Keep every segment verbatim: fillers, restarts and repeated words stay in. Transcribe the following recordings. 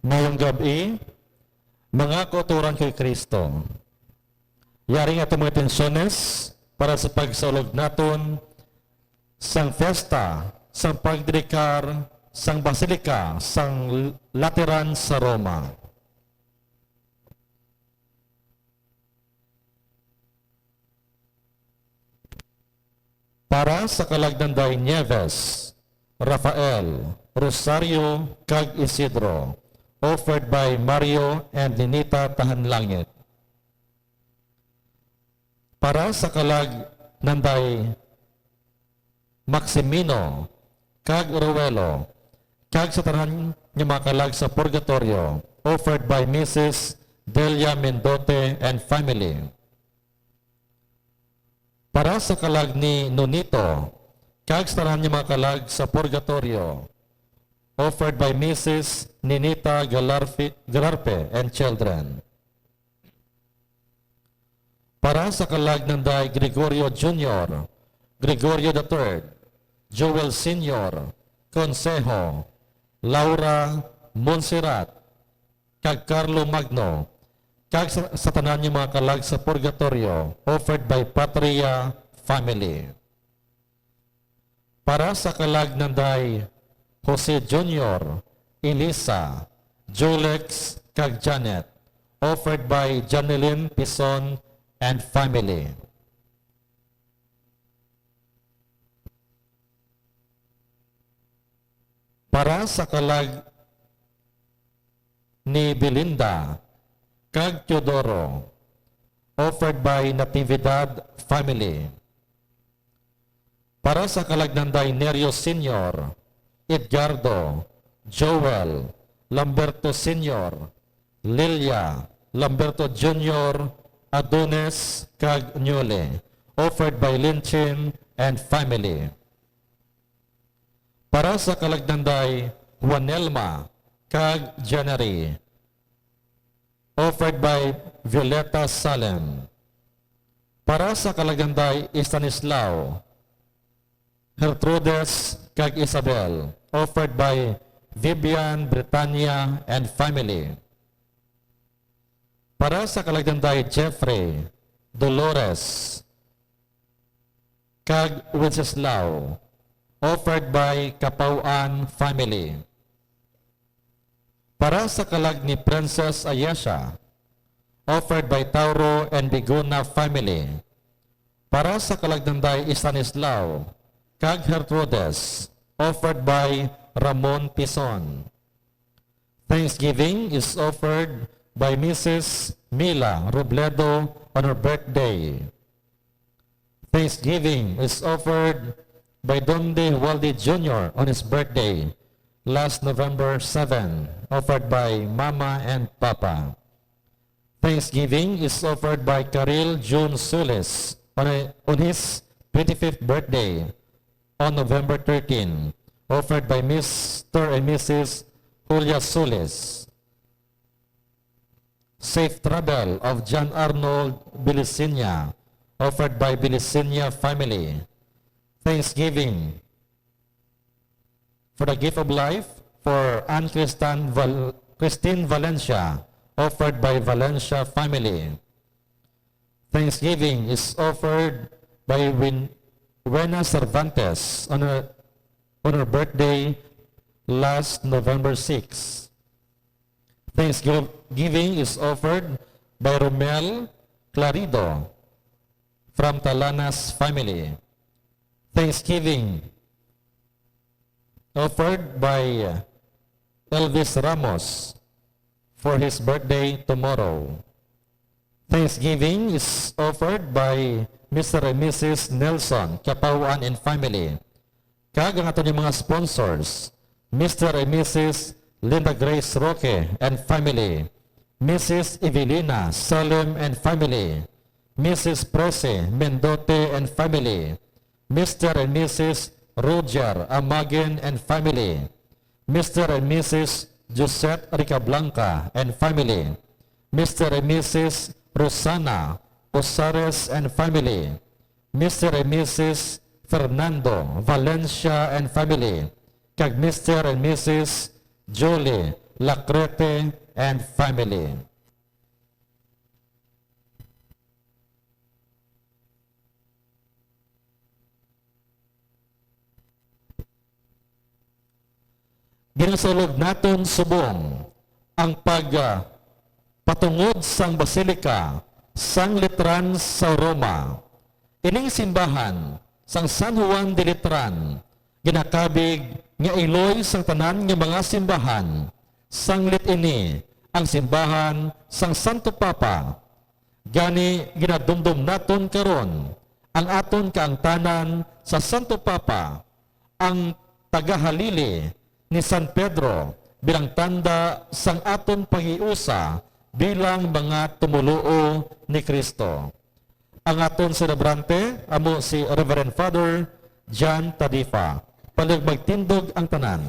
Mayong gab-i, mga kauturan kay Kristo. Yari nga itong mga intensyones para sa pagsaulog naton sang fiesta sang pagdedikar sang Basilika sang Lateran sa Roma. Para sa kalag ni Nanday Nieves, Rafael, Rosario, kag Isidro, offered by Mario and Ninita Tahanlangit. Para sa kalag ni Nanday Maximino, kag Ruelo, kag sa tanan nga mga kalag sa purgatorio, offered by Missus Delia Mendote and family. Para sa kalag ni Nonito, kag sa tanan nga mga kalag sa purgatorio, offered by Missus Ninita Galarfi-, Galarpe and children. Para sa kalag ni Nanday Gregorio Junior, Gregorio the third, Joel Senior, Consejo, Laura, Montserrat, kag Carlo Magno, kag sa, sa tanan nga mga kalag sa purgatorio, offered by Patria family. Para sa kalag ni Nanday Jose Junior, Elisa, Julex, kag Janet, offered by Janeline Pison and family. Para sa kalag ni Belinda kag Teodoro, offered by Natividad family. Para sa kalag ni Nanday Nerio Senior, Edgardo, Joel, Lamberto Senior, Lilia, Lamberto Junior, Adonis, kag Nyole, offered by Linchin and family. Para sa kalag ni Nanday Juanelma kag Janery, offered by Violeta Salem. Para sa kalag ni Nanday Estanislao, Gertrudes, kag Isabel, offered by Vivian, Britannia, and family. Para sa kalag ni Nanday Jeffrey, Dolores, kag Wenceslao, offered by Kapaw-an family. Para sa kalag ni Princess Ayesha, offered by Tauro and Biguna family. Para sa kalag ni Nanday Estanislao kag Gertrudes, offered by Ramon Pison. Thanksgiving is offered by Missus Mila Robledo on her birthday. Thanksgiving is offered by Donde Walde Junior on his birthday last November seven, offered by Mama and Papa. Thanksgiving is offered by Karil June Sulis on, a, on his twenty-fifth birthday on November thirteen, offered by Mister and Missus Julia Sulis. Safe travel of John Arnold Bilisinia, offered by Bilisinia family. Thanksgiving for the gift of life for Ann Christan Val-, Christine Valencia, offered by Valencia family. Thanksgiving is offered by Win-, Wena Cervantes on her, on her birthday last November six. Thanksgiving is offered by Romel Clarido from Talanas family. Thanksgiving offered by Elvis Ramos for his birthday tomorrow. Thanksgiving is offered by Mister and Missus Nelson Kapawan and family, kag ang aton mga sponsors, Mister and Missus Linda Grace Roque and family, Missus Evelina Salem and family, Missus Prece Mendote and family, Mister and Missus Roger Amagen and family, Mister and Missus Josette Ricablanca and family, Mister and Missus Rosana Osares and family, Mister and Missus Fernando Valencia and family, kag Mister and Missus Julie Lacrete and family. Ginasulod naton subong ang pag, ah, patungod sang Basilica sang Letran sa Roma. Ining simbahan sang San Juan de Letran ginakabig nga iloy sang tanan nga mga simbahan sang lit-ini, ang simbahan sang Santo Papa. Gani, ginadumdom naton karon ang aton kaangtanan sa Santo Papa, ang tagahalili ni San Pedro, bilang tanda sang aton paghiusa bilang mga tumoluo ni Cristo. Ang aton selebrante amo si Reverend Father John Tadifa. Palihog magtindog ang tanan.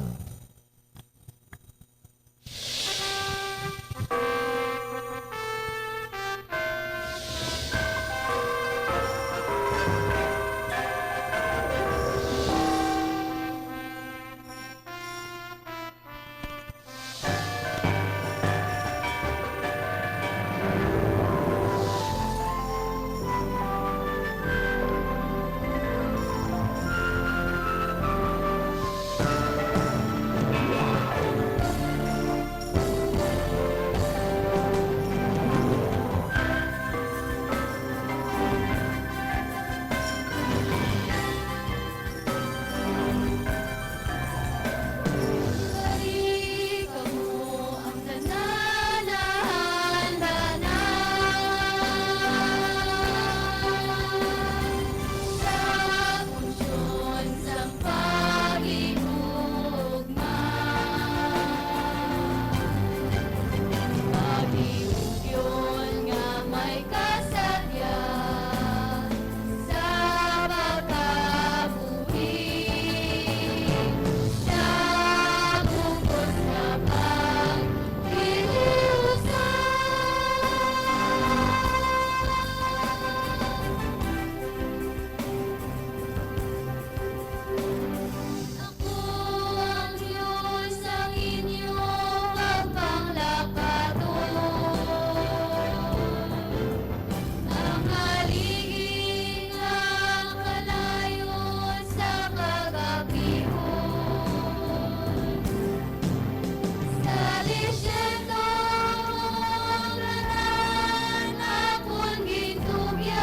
Sa pagkabuhi, sa bug-os nga pagtiniusa. Ako ang Dios, ang inyo pagpanglakaton, ang haligi nga kalayo sa kagabihon. Sa desierto ang tanan akon gintugyan,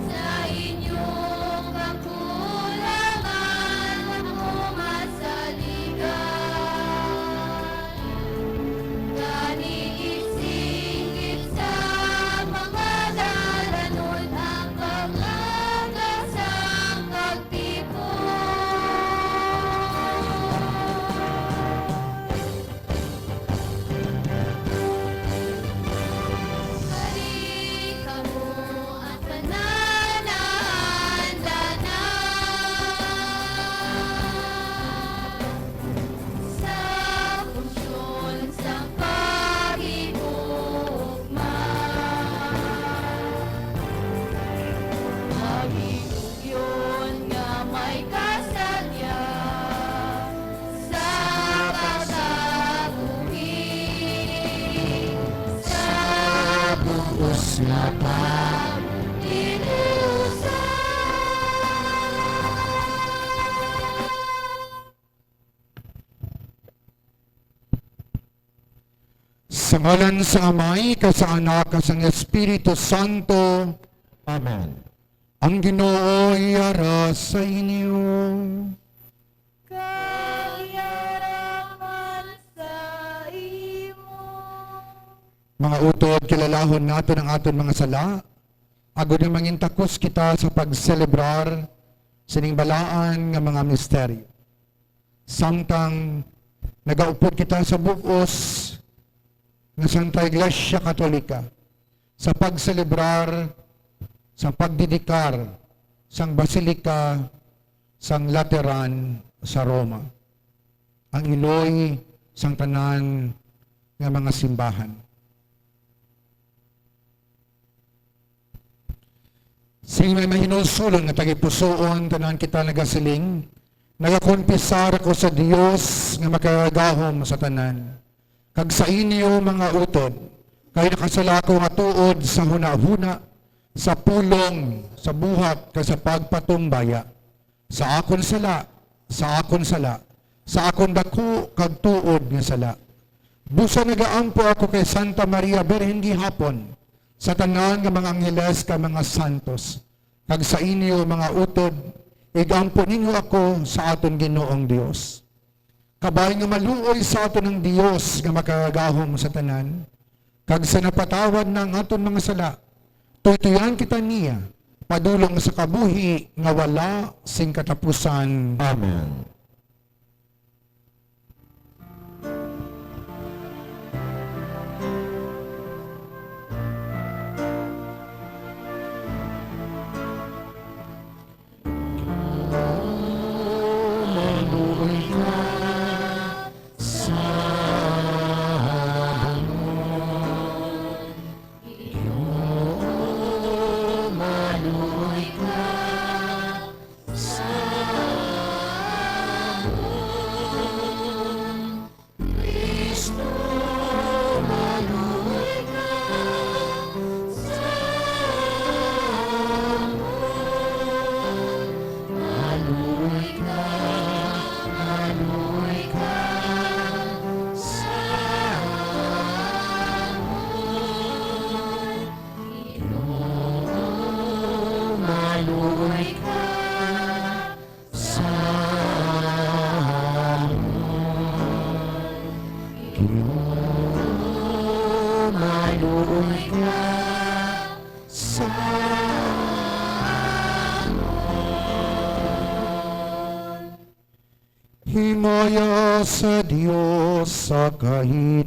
sa inyong kakulangan ako masaligan. Gani isinggit sa mga dalanhon ang pag-aga sang pagtipon. Kari kamo ang tanan na handa na. Sa punsyon sang paghigugma, paghigugyon nga may kasalya, sa pagkabuhi, sa bug-os nga pagtiniusa. Sa ngalan sang Amay, kag sang Anak, kag sang Espiritu Santo. Amen. Ang Ginoo yara sa inyo. Kag yara man sa imo. Mga utod, kilalahon naton ang aton mga sala, agod nga mangintakos kita sa pagselebrar sining balaan nga mga misteryo. Samtang nagaupod kita sa bug-os nga Santa Iglesia Katolika sa pagselebrar sa pagdedikar sang Basilica sang Lateran sa Roma, ang iloy sang tanan nga mga simbahan. Sing may mahinulsolon nga tagipusoon, tanan kita nagasiling, Nagakonpisar ako sa Dios nga makagagahom sa tanan, kag sa inyo, mga utod, kay nakasala ako nga tuod sa hunahuna, sa pulong, sa buhat, kag sa pagpatumbaya. Sa akon sala, sa akon sala, sa akon daku kag tuod nga sala. Busa nagaampo ako kay Santa Maria Birhen gihapon, sa tanan nga mga angheles kag mga santos, kag sa inyo, mga utod, igampo ninyo ako sa aton Ginoong Dios. Kabay nga maluoy sa aton ang Dios nga makagagahom sa tanan, kag sa napatawad na ang aton mga sala, tuytuyan kita niya padulong sa kabuhi nga wala sing katapusan. Amen. Sa amon, Ginoo, maluoy ka sa amon. Himaya sa Dios sa kahitasan.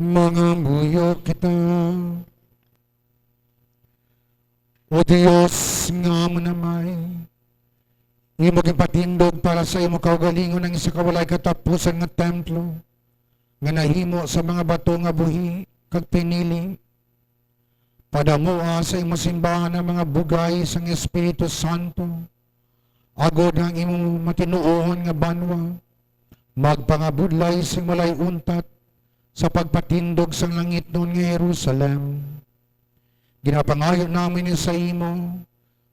Mangamuyo kita. O Dios nga amon Amay, imo ginpatindog para sa imo kaugalingon ang isa ka walay katapusan nga templo nga nahimo sa mga bato nga buhi kag pinili. Padamua sa imo simbahan ang mga bugay sang Espiritu Santo, agod ang imo matinuohon nga banwa magpangabudlay sing walay untat sa pagpatindog sang langitnon nga Jerusalem. Ginapangayo namin ini sa imo,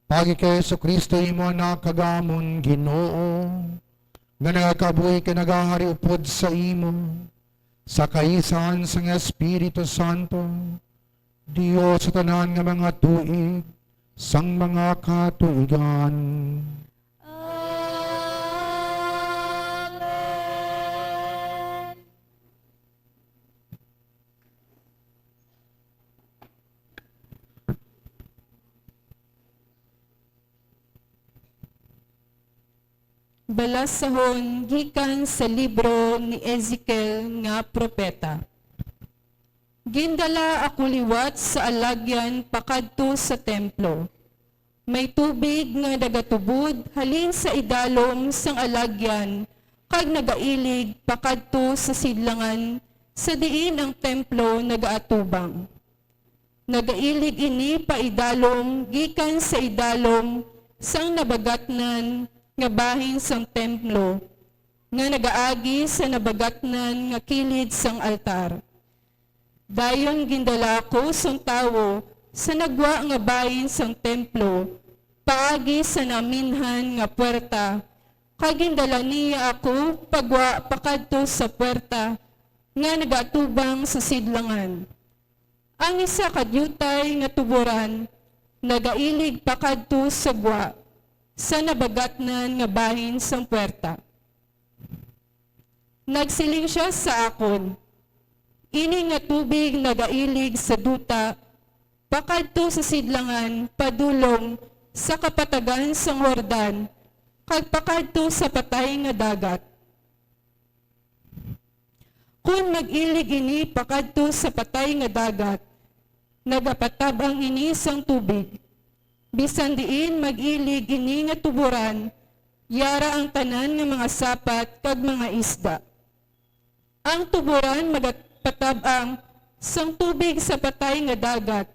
paagi kay Jesu-Cristo, imo Anak, kag amon Ginoo, nga nagakabuhi kag nagahari upod sa imo, sa kaisahan sang Espiritu Santo, Dios sa tanan nga mga tuig, sang mga katuigan. Amen. Balasahon gikan sa libro ni Ezekiel nga propeta. Gindala ako liwat sa alagyan pakadto sa templo. May tubig nga nagatubod halin sa idalom sang alagyan kag nagailig pakadto sa sidlangan sa diin ang templo nagaatubang. Nagailig ini paidalom gikan sa idalom sang nabagatnan nga bahin sang templo, nga nagaagi sa nabagatnan nga kilid sang altar. Dayon gindala ako sang tawo sa nagwa nga bahin sang templo, paagi sa naminhan nga puwerta, kag gindala niya ako pagwa pakadto sa puwerta nga nagaatubang sa sidlangan. Ang isa ka diutay nga tuboran nagailig pakadto sa gwa sa nabagatnan nga bahin sang puwerta. Nagsiling sia sa akon, "Ini nga tubig nagailig sa duta, pakadto sa sidlangan padulong sa kapatagan sang Jordan, kag pakadto sa patay nga dagat. Kon mag-ilig ini pakadto sa patay nga dagat, nagapatab-ang ini sang tubig. Bisan diin mag-ilig ini nga tuboran, yara ang tanan nga mga sapat kag mga isda. Ang tuboran magapatab-ang sang tubig sa patay nga dagat,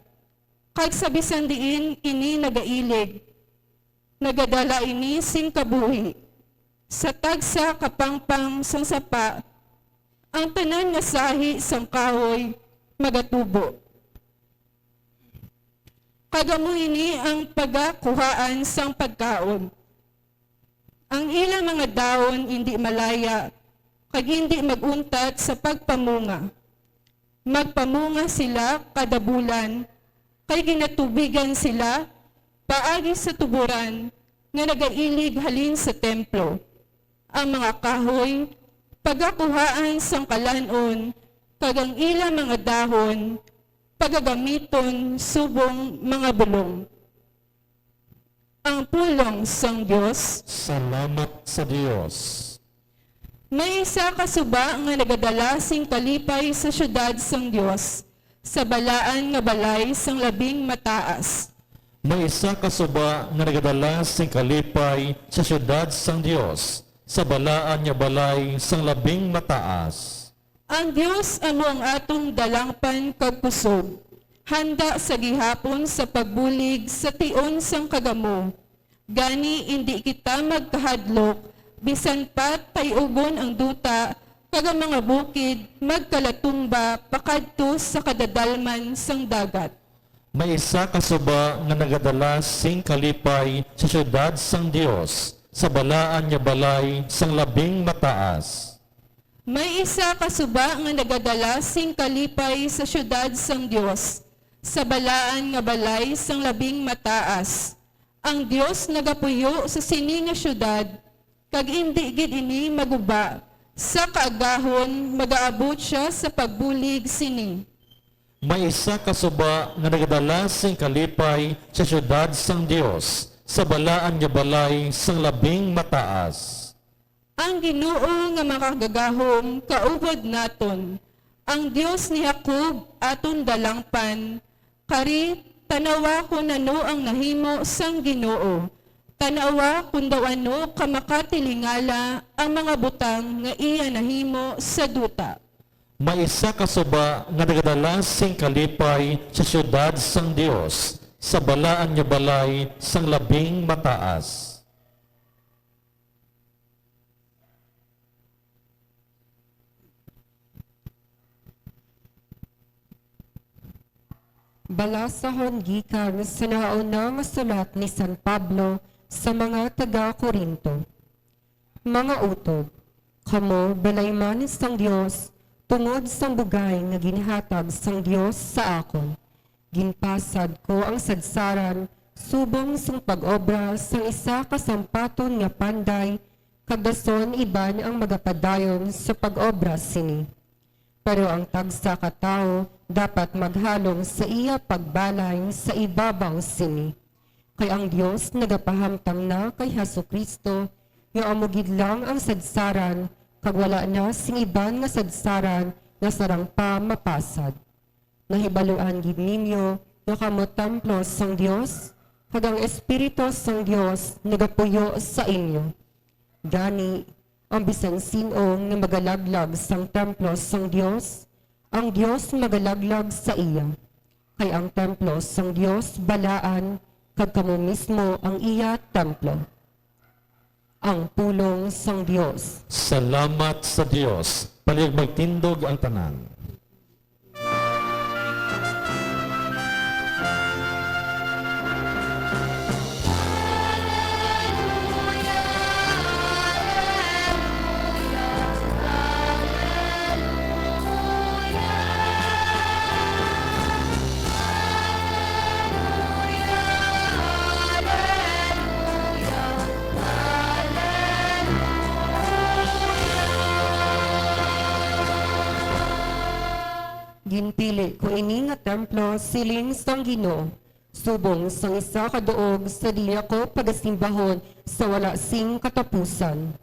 kag sa bisan diin ini nagailig, nagadala ini sing kabuhi. Sa tagsa ka pangpang sang sapa, ang tanan nga sahi sang kahoy magatubo. Kag amo ini ang pagakuhaan sang pagkaon. Ang ila mga dahon indi malaya, kag indi mag-untat sa pagpamunga. Magpamunga sila kada bulan, kay ginatubigan sila paagi sa tuboran nga nagailig halin sa templo. Ang mga kahoy pagakuhaan sang kalan-on, kag ang ila mga dahon pagagamiton subong mga bulong." Ang pulong sang Dios. Salamat sa Dios. May isa ka suba nga nagadala sing kalipay sa siyudad sang Dios, sa balaan nga balay sang Labing Mataas. May isa ka suba nga nagadala sing kalipay sa siyudad sang Dios, sa balaan nga balay sang Labing Mataas. Ang Dios amo ang aton dalangpan kag kusog, handa sa gihapon sa pagbulig sa tion sang kagamo. Gani, indi kita magkahadlok, bisan pa tay-ugon ang duta, kag ang mga bukid magkalatumba pakadto sa kadadalman sang dagat. May isa ka suba nga nagadala sing kalipay sa siyudad sang Dios, sa balaan nga balay sang Labing Mataas. May isa ka suba nga nagadala sing kalipay sa siyudad sang Dios, sa balaan nga balay sang Labing Mataas. Ang Dios nagapuyo sa sini nga siyudad, kag indi gid ini maguba. Sa kaagahon, magaabot sia sa pagbulig sini. May isa ka suba nga nagadala sing kalipay sa siyudad sang Dios, sa balaan nga balay sang Labing Mataas. Ang Ginoo nga makagagahom kaupod naton, Ang Dios ni Jacob aton dalangpan, kari, tan-awa kon ano ang nahimo sang Ginoo, tan-awa kon daw ano ka makatilingala ang mga butang nga iya nahimo sa duta. May isa ka suba nga nagadala sing kalipay sa siyudad sang Dios, sa balaan nga balay sang Labing Mataas. Balasahon gikan sa nahauna nga sulat ni San Pablo sa mga taga-Corinto. Mga utod, kamo balay man sang Dios tungod sang bugay nga ginhatag sang Dios sa akon. Ginpasad ko ang sadsaran subong sang pag-obra sang isa ka sampaton nga panday, kag dason iban ang magapadayon sa pag-obra sini. Pero ang tagsa ka tawo dapat maghalong sa iya pagbalay sa ibabaw sini. Kay ang Dios nagapahamtang na kay Jesu-Cristo nga amo gid lang ang sadsaran, kag wala na sing iban nga sadsaran nga sarang pa mapasad. Nahibaluan gid ninyo nga kamo templo sang Dios, kag ang Espiritu sang Dios nagapuyo sa inyo. Gani, ang bisan sin-o nga magalaglag sang templo sang Dios, ang Dios magalaglag sa iya. Kay ang templo sang Dios balaan, kag kamo mismo ang iya templo. Ang pulong sang Dios. Salamat sa Dios. Palihog magtindog ang tanan. Ginpili ko ini nga templo, siling sang Ginoo, subong sang isa ka duog sa dili ako pagasimbahon sa wala sing katapusan.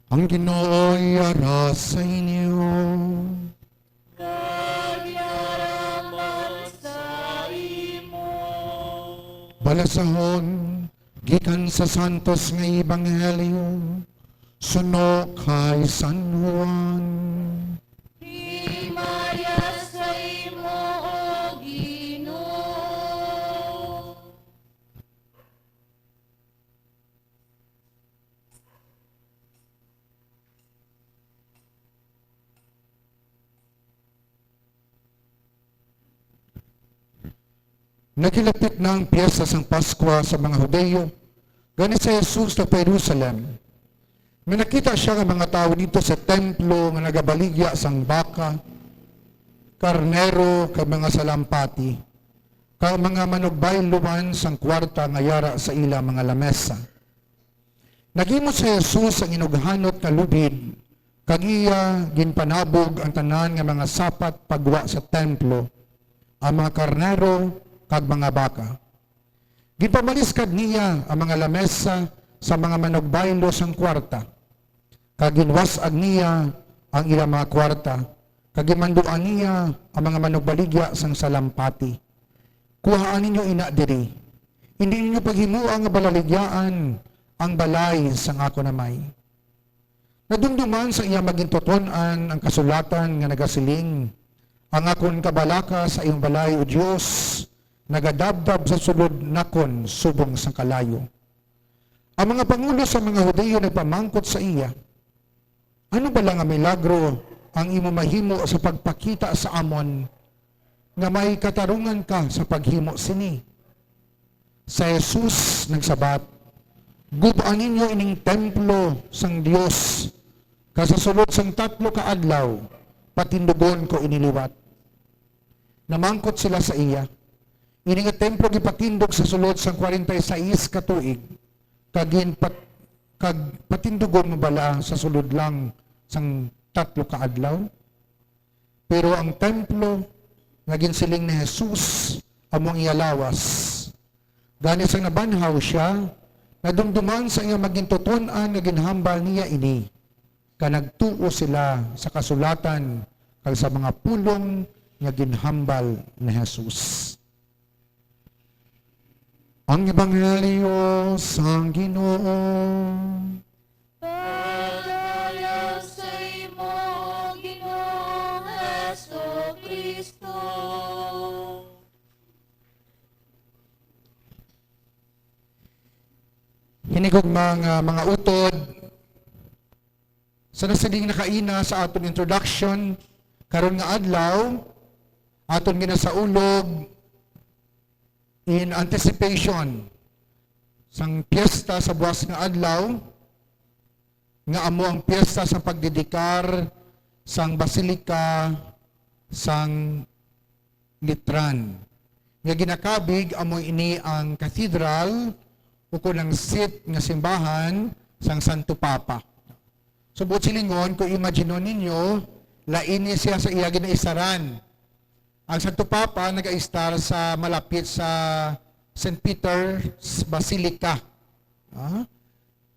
Ang Ginoo yara sa inyo. Kag yara man sa imo. Balasahon gikan sa santos nga ebanghelyo suno kay San Juan. Himaya sa imo, O Ginoo. Naghilapit na ang piyesta sang Paskwa sa mga Hudiyo, gani si Jesus nagpa-Jerusalem. May nakita sia nga mga tawo didto sa templo nga nagabaligya sang baka, karnero, kag mga salampati, kag mga manugbaylo man sang kuwarta nga yara sa ila mga lamesa. Naghimo si Jesus sang inughanot nga lubid, kag iya ginpanabog ang tanan nga mga sapat pa gwa sa templo, ang mga karnero kag mga baka. Ginpamaliskad niya ang mga lamesa sa mga manugbaylo sang kuwarta, kag ginwas-ag niya ang ila mga kuwarta, kag ginmanduan niya ang mga manugbaligya sang salampati. Kuhaa ninyo ina diri. Indi ninyo paghimoa nga balaligyaan ang balay sang akon Amay. Nadumduman sa iya magintuton-an ang kasulatan nga nagasiling, "Ang akon kabalaka sa imong balay, O Dios, nagadabdab sa sulod nakon subong sang kalayo." Ang mga pangulo sa mga Hudiyo nagpamangkot sa iya, "Ano bala nga milagro ang imo mahimo sa pagpakita sa amon nga may katarungan ka sa paghimo sini?" Si Jesus nagsabat, "Gub-a ninyo ining templo sang Dios, Kag sa sulod sang tatlo ka adlaw, patindugon ko ini liwat." Namangkot sila sa iya, "Ini nga templo gipatindog sa sulod sang kwarenta y sais ka tuig, kag ginpat-, kag patindugon mo bala sa sulod lang sang tatlo ka adlaw?" Pero ang templo nga ginsiling ni Jesus amo ang iya lawas. Gani, sang nabanhaw sia, nadumduman sa iya magintuton-an nga ginhambal niya ini, kag nagtuo sila sa kasulatan kag sa mga pulong nga ginhambal ni Jesus. Ang Ebanghelyo sang Ginoo. Padala sa imo, Ginoong Jesu-Cristo. Hinigugma nga mga utod, sa nasiling na kaina sa aton introduction, karon nga adlaw, aton ginasaulog in anticipation sang piyesta sa buas nga adlaw, nga amo ang piyesta sang pagdedikar sang Basilika sang Litran, nga ginakabig amo ini ang cathedral ukon ang seat nga simbahan sang Santo Papa. So, buot silingon, kung imaginon ninyo, lain ni siya sa iya ginaistaran. Ang Santo Papa nagaistar sa malapit sa Saint Peter's Basilica. Ah?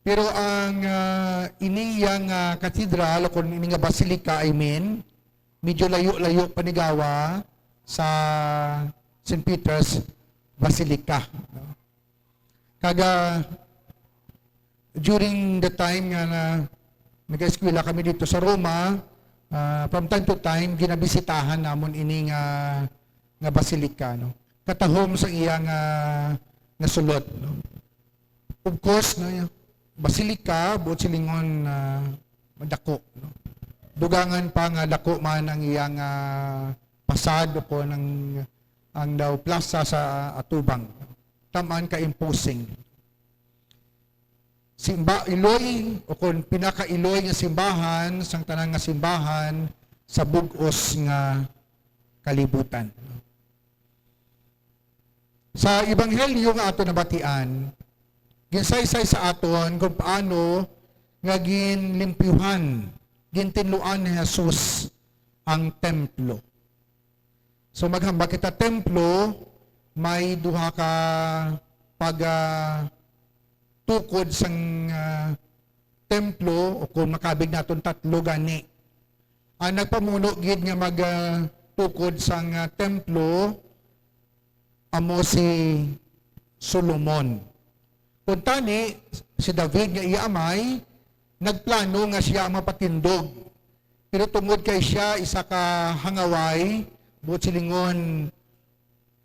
Pero ang, ah, ini yang, ah, katedral, o kung ini nga basilica, I mean, medyo layo-layo pa ni gawa sa Saint Peter's Basilica, no? Kag, ah, during the time nga na nag-eskwela kami dito sa Roma, ah, from time to time, ginabisitahan namon ini nga, nga basilica, no? Katahom sa iya nga, nga sulod, no? Of course, no, basilica, buot silingon, ah, madako, no? Dugangan pa nga dako man ang iyang, ah, pasad o kon ang, ang daw plaza sa atubang. Taman ka imposing. Simba, iloy, o kon pinakailoy nga simbahan sang tanan nga simbahan sa bug-os nga kalibutan. Sa ebanghelyo nga ato nabatian, ginsaysay sa aton kung paano nga ginlimpyuhan, gintinluan ni Jesus ang templo. So, maghambal kita, templo, may duha ka pag, ah, tukod sang, ah, templo, o kung makabig naton, tatlo gani. Ang nagpamuno gid nga mag, ah, tukod sang, ah, templo amo si Solomon. Kuntani, si David nga iya amay nagplano nga sia ang mapatindog. Pero tungod kay sia isa ka hangaway, buot silingon,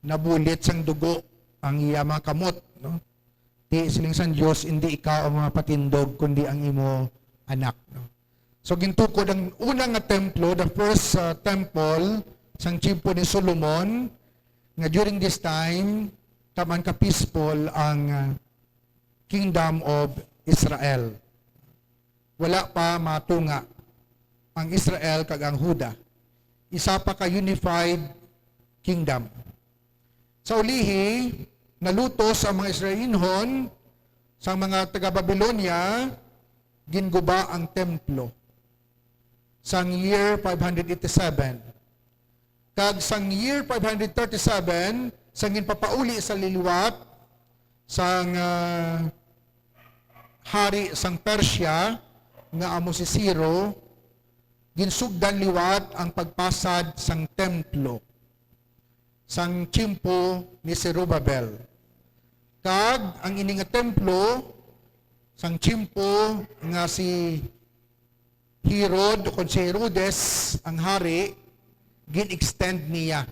nabulit sang dugo ang iya mga kamot, no? Ti siling sang Dios, "Indi ikaw ang mapatindog, kundi ang imo anak," no? So, gintukod ang una nga templo, the first, uh, temple, sang tiyempo ni Solomon, nga during this time, taman ka peaceful ang, uh, Kingdom of Israel. Wala pa matunga ang Israel kag ang Juda. Isa pa ka unified kingdom. Sa ulihi, nalutos ang mga Israelinhon sa mga taga-Babilonia, ginguba ang templo sang year five hundred eighty-seven. Kag sang year five hundred thirty-seven, sang ginpapauli sa liwat sang, ah, hari sang Persia, nga amo si Ciro, ginsugdan liwat ang pagpasad sang templo sang tiyempo ni Zerubabel. Kag ang ini nga templo sang tiyempo nga si Herod, o kon si Herodes, ang hari, gin-extend niya.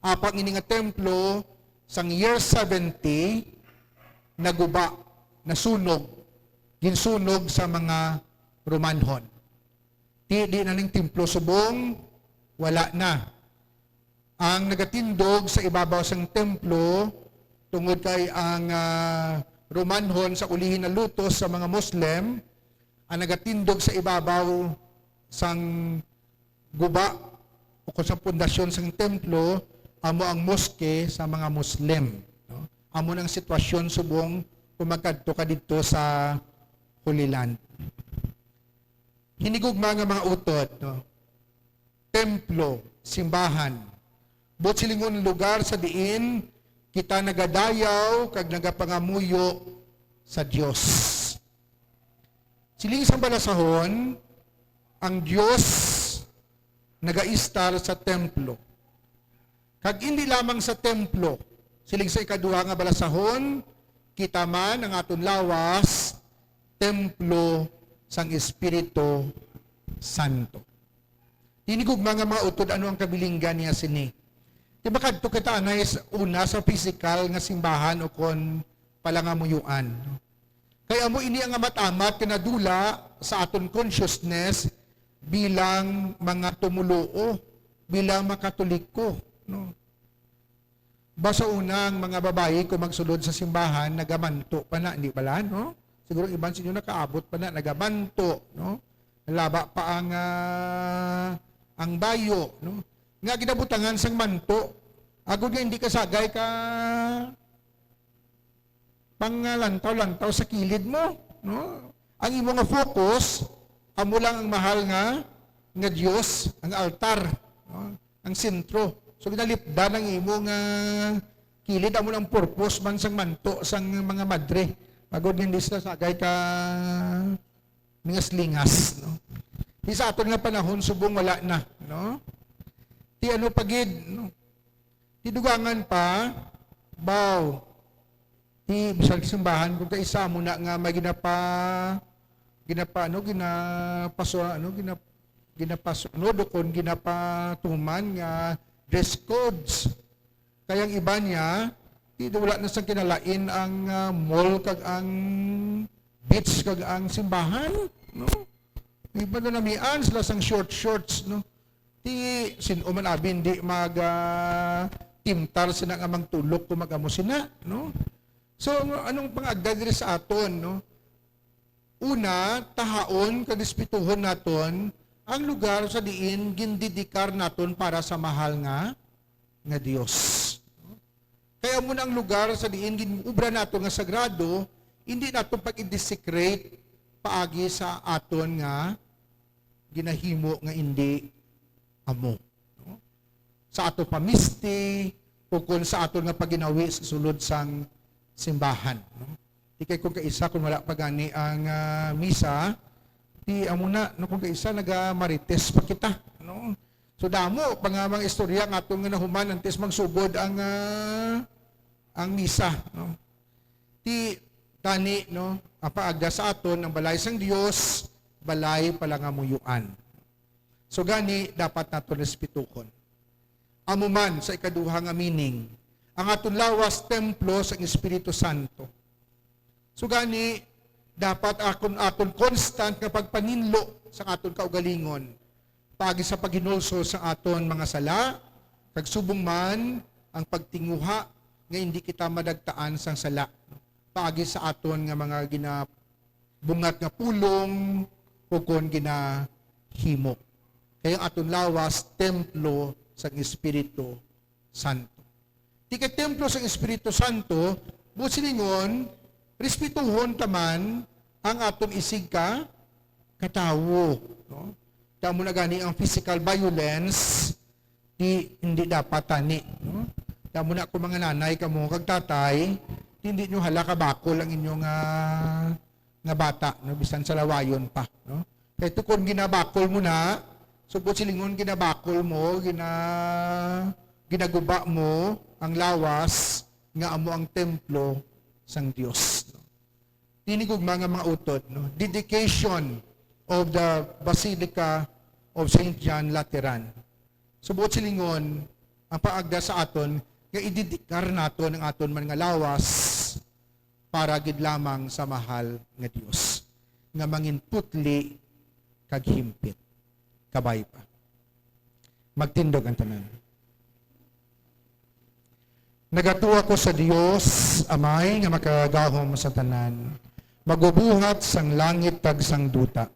Apang ini nga templo, sang year seventy, naguba, nasunog, ginsunog sa mga Romanhon. Ti, di na ning templo subong, wala na. Ang nagatindog sa ibabaw sang templo, tungod kay ang, ah, Romanhon sa ulihi nalutos sa mga Muslim, Ang nagatindog sa ibabaw sang guba o kung sa pundasyon sang templo amo ang moske sa mga Muslim, no? Amo nang sitwasyon subong kung magkadto ka didto sa Holy Land. Hinigugma nga mga utod, no? Templo, simbahan, buot silingon lugar sa diin kita nagadayaw kag nagapangamuyo sa Dios. Siling sang balasahon, ang Dios nagaistar sa templo. Kag indi lamang sa templo, siling sa ikaduha nga balasahon, kita man ang aton lawas, templo sang Espiritu Santo. Hinigugma nga mga utod, ano ang kabilinggan niya sini? Di ba kadto kita anay sa una sa pisikal nga simbahan o kon palangamuyuan, no? Kay amo ini ang amat-amat nga nadula sa aton consciousness bilang mga tumoluo, bilang mga Katoliko, no? Ba sa una, ang mga babayi, kung magsulod sa simbahan, nagamanto pa na, hindi bala, no? Siguro iban sa inyo nakaabot pa na, nagamanto, no? Nalaba pa ang, ah, ang bayo, no? Nga ginabutangan sang manto, agod nga hindi kasagay ka panglantaw-lantaw sa kilid mo, no? Ang imo nga focus, amo lang ang mahal nga, nga Dios, ang altar, no? Ang sentro. So, ginalipdan ang imo nga kilid, amo lang purpose man sang manto sang mga madre. Agod nga hindi sila sagay ka lingas-lingas, no? Di sa aton nga panahon, subong wala na, no? Ti ano pa gid, no? Ti dugangan pa, baw, ti bisan simbahan, kung kaisa mo na nga may ginapa-, ginapa-, ano, ginapaso-, ano, ginap-, ginapasunod o kon ginapatuman nga dress codes. Kay ang iba niya, ti wala na sang kinalain ang, ah, mall kag ang beach kag ang simbahan, no? Iba na namian sila sang short shorts, no? Ti sin-o man abi hindi mag, ah, timtar sina nga magtulok kung mag-amo sina, no? So, anong pangagda diri sa aton, no? Una, tahaon kag respetuhon naton ang lugar sa diin gindedikar naton para sa mahal nga, nga Dios. Kay amo na ang lugar sa diin gin-obra naton nga sagrado, hindi naton pag-i-desecrate paagi sa aton nga ginahimo nga indi amo, no? Sa aton pamisti, o kon sa aton nga pagginawi sa sulod sang simbahan, no? Di kay kung kaisa, kung wala pa gani ang, ah, misa, di amo na, no, kung kaisa, nagamarites pa kita, no? So, damo pa nga mga istorya nga aton nga nahuman antes magsugod ang, ah, ang misa, no? Ti gani, no, ang paagda sa aton, ang balay sang Dios, balay palangamuyuan. So gani, dapat naton respetuhon. Amo man sa ikaduha nga meaning, ang aton lawas templo sang Espiritu Santo. So gani, dapat akon, aton constant nga pagpaninlo sa aton kaugalingon, paagi sa paghinulsol sa aton mga sala, kag subong man ang pagtinguha nga indi kita madagtaan sang sala, paagi sa aton nga mga gina-, bungat nga pulong o kon ginahimo. Kay ang aton lawas, templo sang Espiritu Santo. Ti kay templo sang Espiritu Santo, buot silingon, respetuhon ta man ang aton isig ka, ka tawo, no? Kamo na gani ang physical violence, di, hindi dapat tani, no? Kamo na kung mga nanay kamo kag tatay, di, hindi nyo hala kabakol ang inyong, ah, nga bata, no? Bisan sa lawayon pa, no? Kay to kung ginabakol mo na, subot silingon ginabakol mo, gina-, ginaguba mo ang lawas nga amo ang templo sang Dios, no? Tinigugma nga mga utod, no? Dedication of the Basilica of Saint John Lateran. Subot silingon, ang paagda sa aton nga idedikar naton ang aton man nga lawas para gid lamang sa mahal nga Dios, nga manginputli kag himpit. Kabay pa. Magtindog ang tanan. Nagatuo ako sa Dios, Amay nga makagagahom sa tanan, Magubuhat sang langit kag sang duta.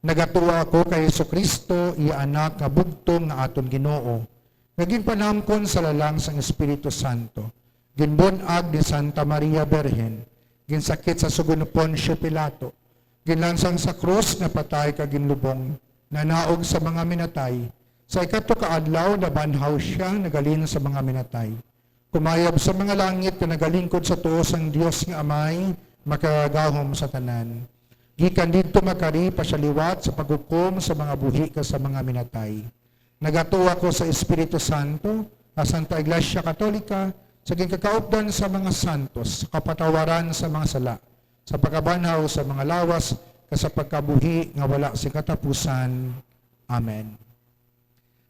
Nagatuo ako kay Jesu-Cristo, iya Anak nga bugtong nga aton Ginoo, nga ginpanamkon sa lalang sang Espiritu Santo, ginbun-ag ni Santa Maria Birhen, ginsakit sa sugo ni Poncio Pilato, ginlansang sa krus, napatay kag ginlubong, nanaog sa mga minatay, sa ikatlo ka adlaw nabanhaw sia, nagalin sa mga minatay. Kumayab sa mga langit nga nagalingkod sa tuo sang Dios nga Amay, makagagahom sa tanan. Gikan didto magkari pa sia liwat sa paghukom sa mga buhi kag sa mga minatay. Nagatuo ako sa Espiritu Santo, sa Santa Iglesia Katolika, sa ginkakaupdan sa mga santos, sa kapatawaran sa mga sala, sa pagkabanhaw sa mga lawas, kag sa pagkabuhi nga wala sing katapusan. Amen.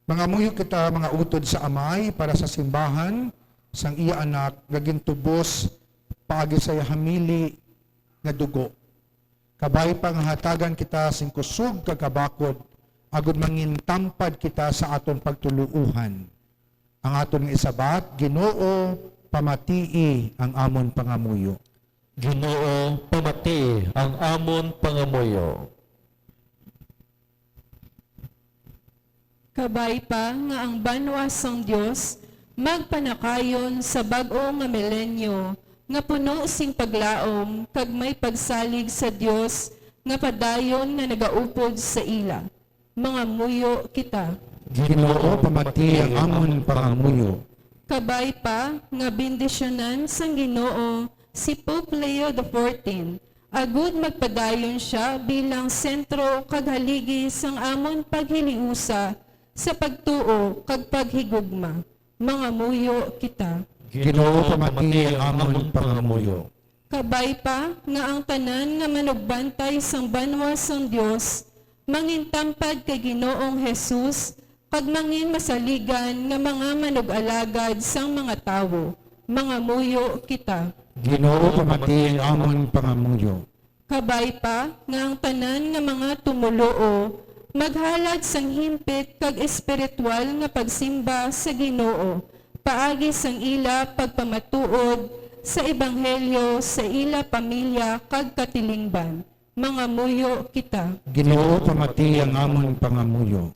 Mangamuyo kita, mga utod sa Amay, para sa simbahan sang iya Anak nga gintubos paagi sa iya hamili nga dugo. Kabay pa nga hatagan kita sing kusog kag kabakod, agod mangintampad kita sa aton pagtuluohan. Ang aton nga isabat: Ginoo, pamatii ang amon pangamuyo. Ginoo, pamatii ang amon pangamuyo. Kabay pa nga ang banwa sang Dios magpanakayon sa bag-o nga milenyo nga puno sing paglaom kag may pagsalig sa Dios nga padayon nga nagaupod sa ila. Mangamuyo kita. Ginoo, pamati ang amon pangamuyo. Kabay pa nga bendisyonan sang Ginoo si Pope Leo the fourteenth, agud magpadayon sia bilang sentro kag haligi sang amon paghiliusa sa pagtuo kag paghigugma. Mangamuyo kita. Ginoo, pamati ang amon pangamuyo. Kabay pa nga ang tanan nga manugbantay sang banwa sang Dios mangintampad kay Ginoong Jesus kag manginmasaligan nga mga manug-alagad sang mga tawo. Mangamuyo kita. Ginoo, pamati ang amon pangamuyo. Kabay pa nga ang tanan nga mga tumoluo maghalad sang himpit kag espiritual nga pagsimba sa Ginoo paagi sang ila pagpamatuod sa ebanghelyo sa ila pamilya kag katilingban. Mangamuyo kita. Ginoo, pamati ang amon pangamuyo.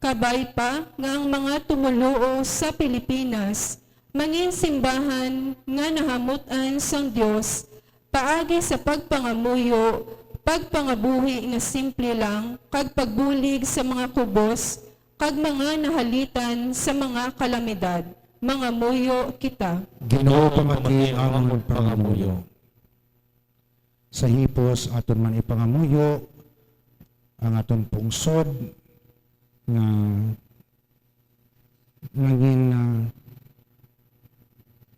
Kabay pa nga ang mga tumoluo sa Pilipinas manginsimbahan nga nahamut-an sang Dios paagi sa pagpangamuyo, pagpangabuhi nga simple lang, kag pagbulig sa mga kubos kag mga nahalitan sa mga kalamidad. Mangamuyo kita. Ginoo, pamati ang amon pangamuyo. Sa hipos, aton man ipangamuyo ang aton pungsod nga nangin, ah,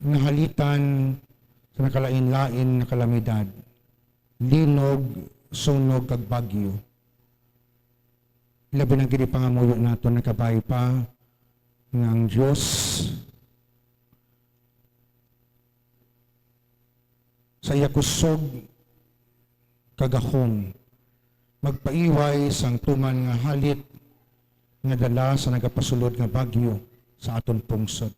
nahalitan sa nakalain-lain nga kalamidad, linog, sunog, kag bagyo. Labi na gid ipangamuyo naton, nagkabay pa nga ang Dios sa iya kusog kag gahom, magpaiway sang tuman nga halit nga dala sa nagapasulod nga bagyo sa aton pungsod.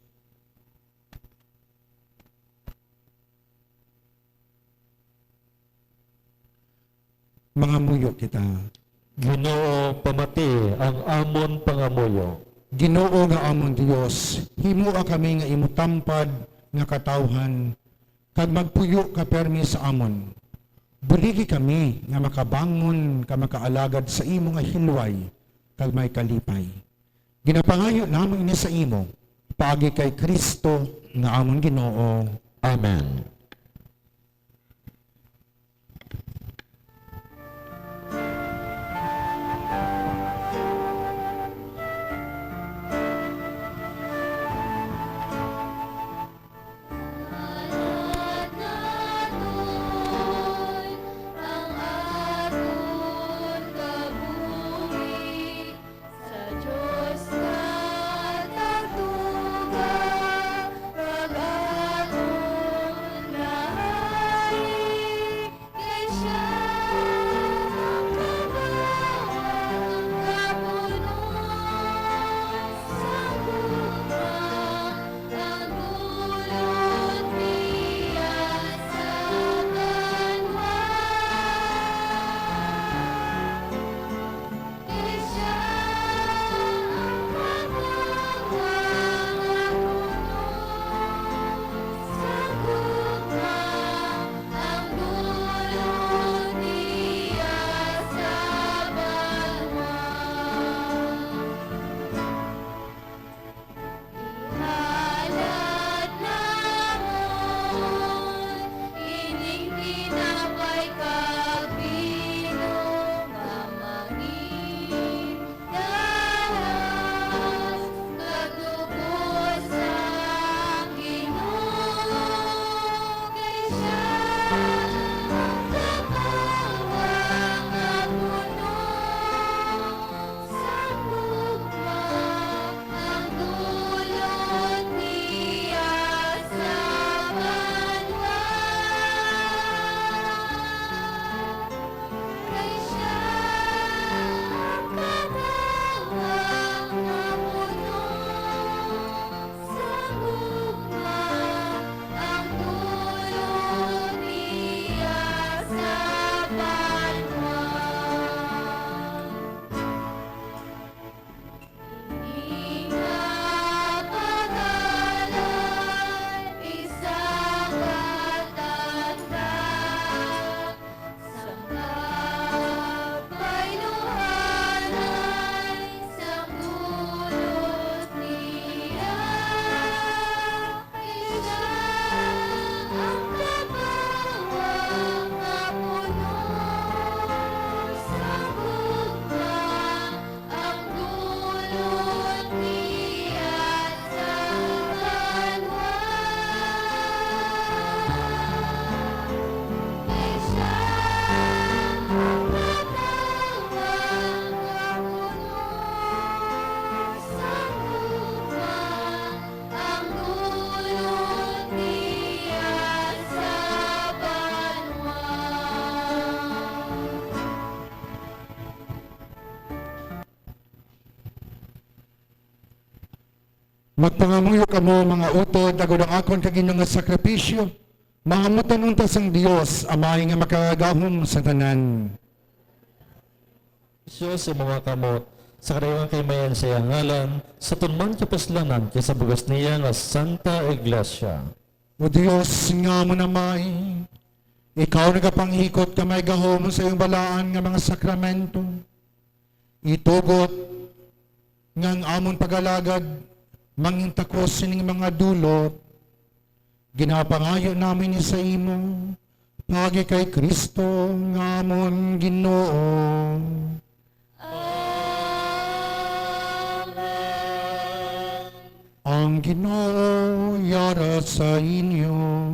Mangamuyo kita. Ginoo, pamati ang amon pangamuyo. Ginoo nga amon Dios, himoa kami nga imo tampad nga katawuhan, kag magpuyo ka pirme sa amon. Buligi kami nga makabangon ka makaalagad sa imo nga hilway kag may kalipay. Ginapangayo namon ini sa imo, paagi kay Cristo nga amon Ginoo. Amen. Sa Dios ka tagtuga, kag aton Magpangamuyo kamo, mga utod, agod ang akon kag inyo nga sakripisyo, mahamutan unta sang Dios, Amay nga makagagahom sa tanan. Siya sa mga kamot, sa karayuang kaimayan sa iyang ngalan, sa tunman kapuslanan kay sa bugas niya nga Santa Iglesia. O Dios nga amon Amay, ikaw nagapanghikot ka may gahom sa iyong balaan nga mga sakramento. Itugot nga ang amon pag-alagad mangin takos sining mga dulot. Ginapangayo namin ni sa imo, paagi kay Cristo nga amon Ginoo. Amen. Ang Ginoo yara sa inyo.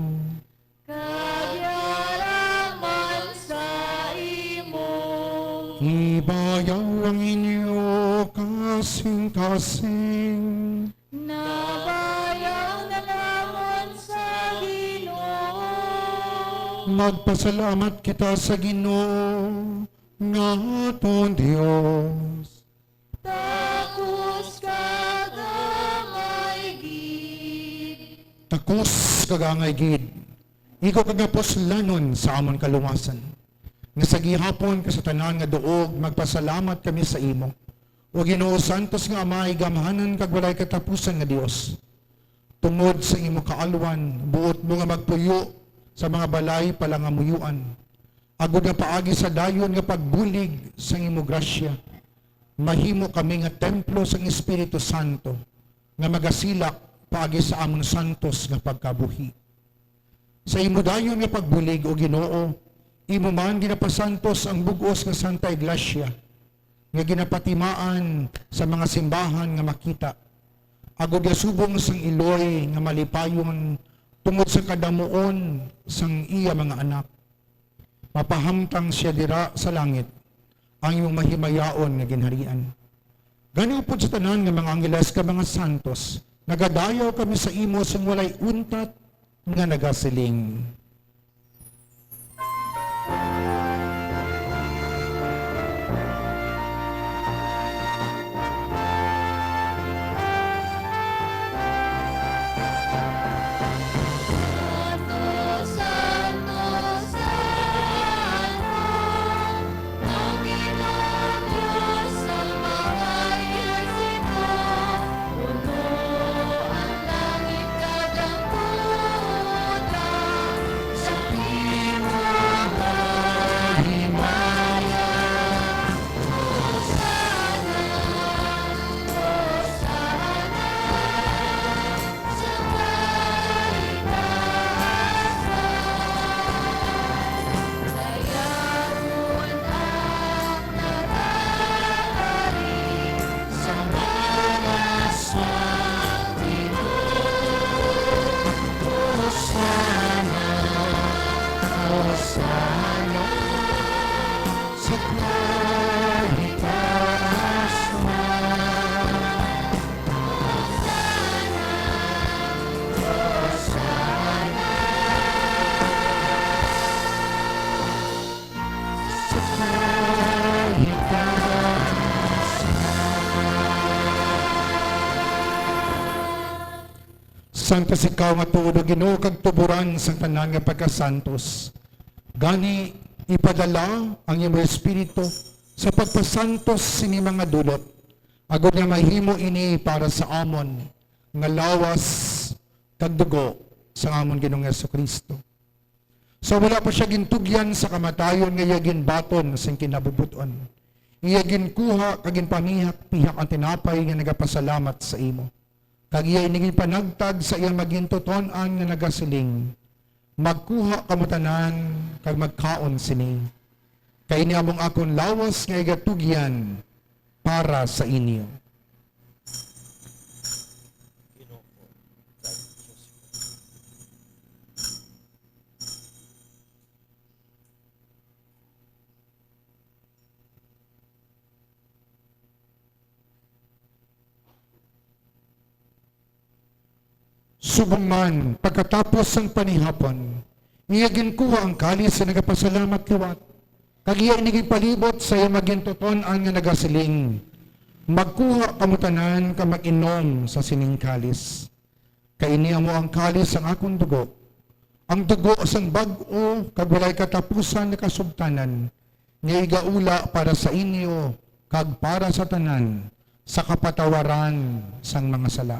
Kag yara man sa imo. Ibayaw ang inyo kasing-kasing. Nabayaw na namon sa Ginoo. Magpasalamat kita sa Ginoo nga aton Dios. Takos kag angay gid. Takos kag angay gid. Ikaw kag nga puslanon sa amon kaluwasan, nga sa gihapon kag sa tanan nga duog magpasalamat kami sa imo, O Ginoo, santos nga Amay, gamhanan kag walay katapusan nga Dios. Tungod sa imo kaalwan, buot mo nga magpuyo sa mga balay palangamuyoan, agod nga paagi sa dayon nga pagbulig sang imo grasya, mahimo kami nga templo sang Espiritu Santo nga magasilak paagi sa amon santos nga pagkabuhi. Sa imo dayon nga pagbulig, O Ginoo, imo man ginapasantos ang bug-os nga Santa Iglesia, nga ginapatimaan sa mga simbahan nga makita, agod nga subong sang iloy nga malipayon tungod sa kadamuon sang iya mga anak. Mapahamtang sia dira sa langit ang imong mahimayaon nga ginharian. Gani, upod sa tanan nga mga anggeles kag mga santos, nagadayaw kami sa imo sing walay untat nga nagasiling. Santos ikaw nga tuod, O Ginoo, kag tuboran sang tanan nga pagkasantos. Gani, ipadala ang imo Espiritu sa pagpasantos sini mga dulot, agod nga mahimo ini para sa amon nga lawas kag dugo sang amon Ginoong Jesu-Cristo. Sa wala pa sia gintugyan sa kamatayon nga iya ginbaton sing kinabubut-on, iya ginkuha kag ginpamihak-pihak ang tinapay nga nagapasalamat sa imo, kag iya ini ginpanagtag sa iya magintuton-an nga nagasiling, "Magkuha kamo tanan kag magkaon sini, kay ini among akon lawas nga igatugyan para sa inyo." Subong man, pagkatapos sang panihapon, iya ginkuha ang kalis sa nagapasalamat liwat, kag iya ini ginpalibot sa iya magintuton-an nga nagasiling, Magkuha kamo tanan kag mag-inom sa sining kalis. Kay ini amo ang kalis sang akon dugo, ang dugo sang bag-o kag walay katapusan nga kasugtanan, nga igaula para sa inyo kag para sa tanan sa kapatawaran sang mga sala.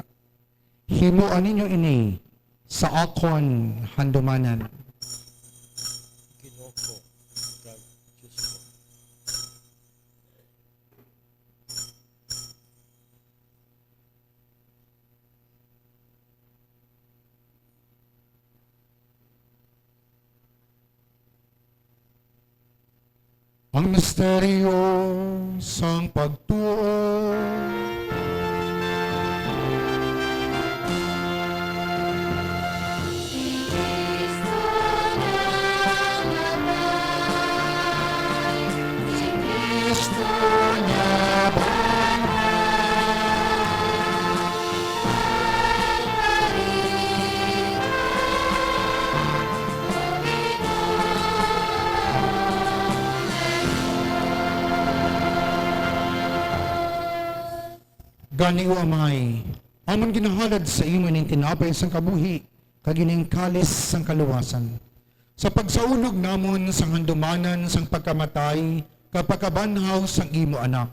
Himoa ninyo ini sa akon handumanan. Ginoo ko kag Dios ko. Ang misteryo sang pagtuo. Gani, O Amay, amon ginahalad sa imo ining tinapay sang kabuhi kag ining kalis sang kaluwasan, sa pagsaulog namon sang handumanan sang pagkamatay kag pagkabanhaw sang imo Anak.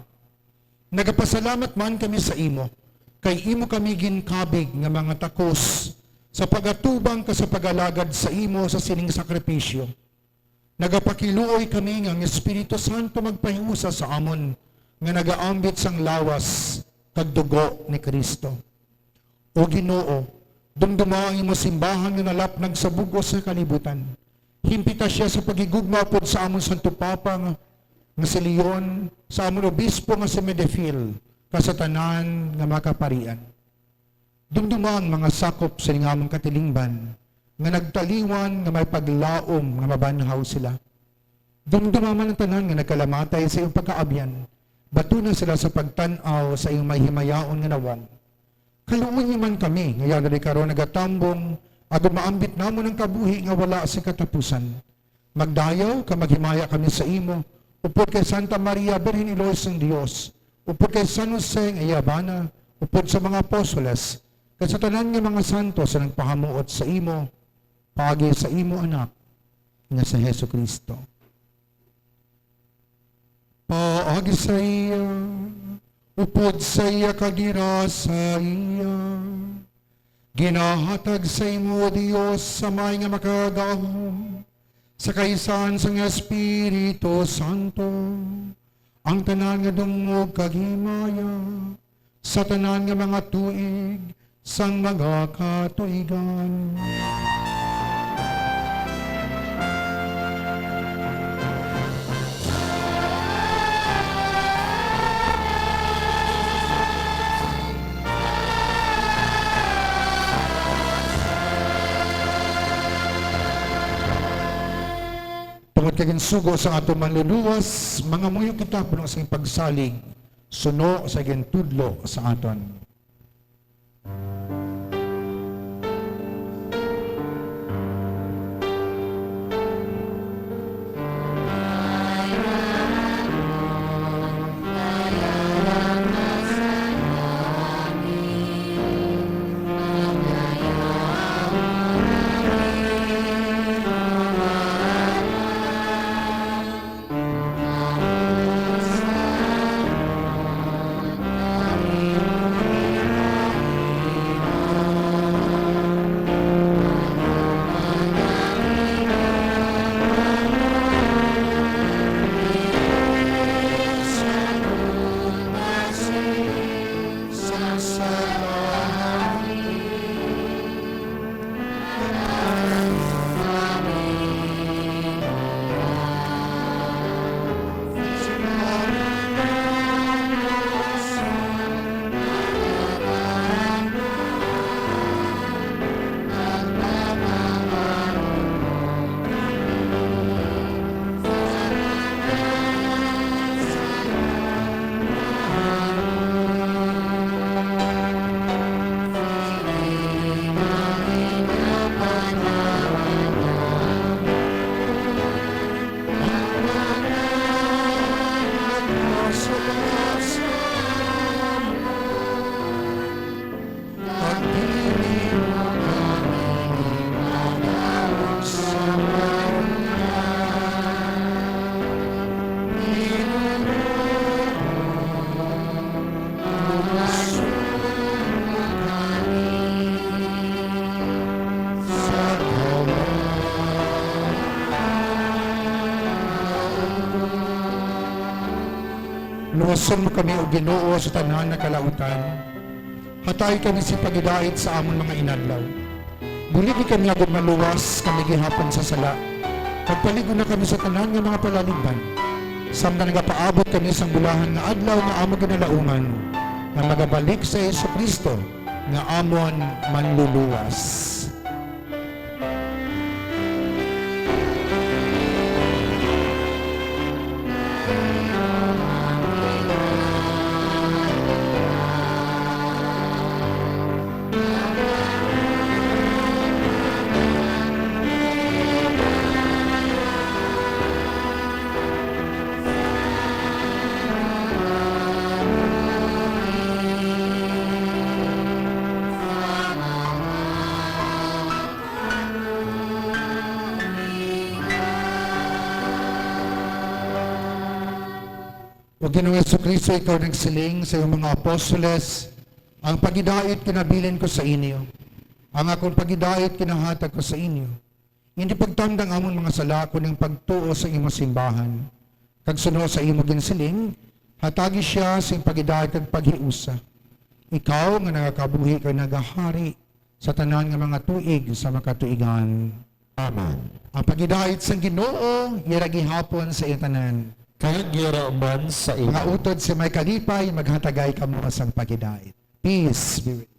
Nagapasalamat man kami sa imo, kay imo kami ginkabig nga mga takos sa pagatubang kag sa pag-alagad sa imo sa sining sakripisyo. Nagapakiluoy kami nga ang Espiritu Santo magpahiusa sa amon nga nagaambit sang lawas kag dugo ni Cristo. O Ginoo, dumduma ang imo simbahan nga nalapnag sa bug-os nga kalibutan. Himpita sia sa paghigugma upod sa amon Santo Papa nga, nga si Leon, sa amon Obispo nga si Medefil, kag sa tanan nga mga kaparian. Dumduma ang mga sakop sa amon katilingban nga nagtaliwan nga may paglaom nga mabanhaw sila. Dumduma man ang tanan nga nagkalamatay sa iyong pagkaabyan. Batuna sila sa pagtan-aw sa iyong may himayaon nga nawong. Kaluoyi man kami nga yara diri karon nagatambong, agod maambit namon ang kabuhi nga wala sing katapusan. Magdayaw kag maghimaya kami sa imo, upod kay Santa Maria, Birhen Iloy sang Dios, upod kay San Jose nga iya bana, upod sa mga apostoles, kag sa tanan nga mga santos nga nagpahamuot sa imo, paagi sa imo Anak nga si Jesu-Cristo. Paagi sa iya, upod sa iya, kag dira sa iya, ginahatag sa imo, O Dios, Amay nga Makagagahom, sa kaisaan sang Espiritu Santo, ang tanan nga dungog kag himaya, sa tanan nga mga tuig sang mga katuigan. Tungod kay ginsugo sa aton Manluluwas, mangamuyo kita puno sing pagsalig, suno sa gintudlo sa aton. Sumbo kami, O Ginoo, sa tanan nga kalautan. Hatayi kami sing paghidait sa amon mga inadlaw. Buligi kami agod maluwas kami gihapon sa sala, kag palig-on na kami sa tanan nga mga palaligban, samtang nagapaabot kami sang bulahan nga adlaw nga amon ginalaoman, nga magabalik si Jesu-Cristo nga amon Manluluwas. O Ginoong Jesu-Cristo, ikaw nagsiling sa imong mga apostoles, "Ang paghidait kinabilin ko sa inyo, ang akon paghidait kinahatag ko sa inyo. Indi pagtamda ang amon mga sala, kundi ang pagtuo sa imo simbahan. Kag suno sa imo ginsiling, hatagi sia sing paghidait kag paghiusa. Ikaw nga nagakabuhi kag nagahari sa tanan nga mga tuig sa makatuigan." Amen. Ang paghidait sang Ginoo yara gihapon sa inyo tanan. Kag yara man sa imo. Mga utod sa may kalipay, maghatagay kamo sang paghidait. Peace be with you.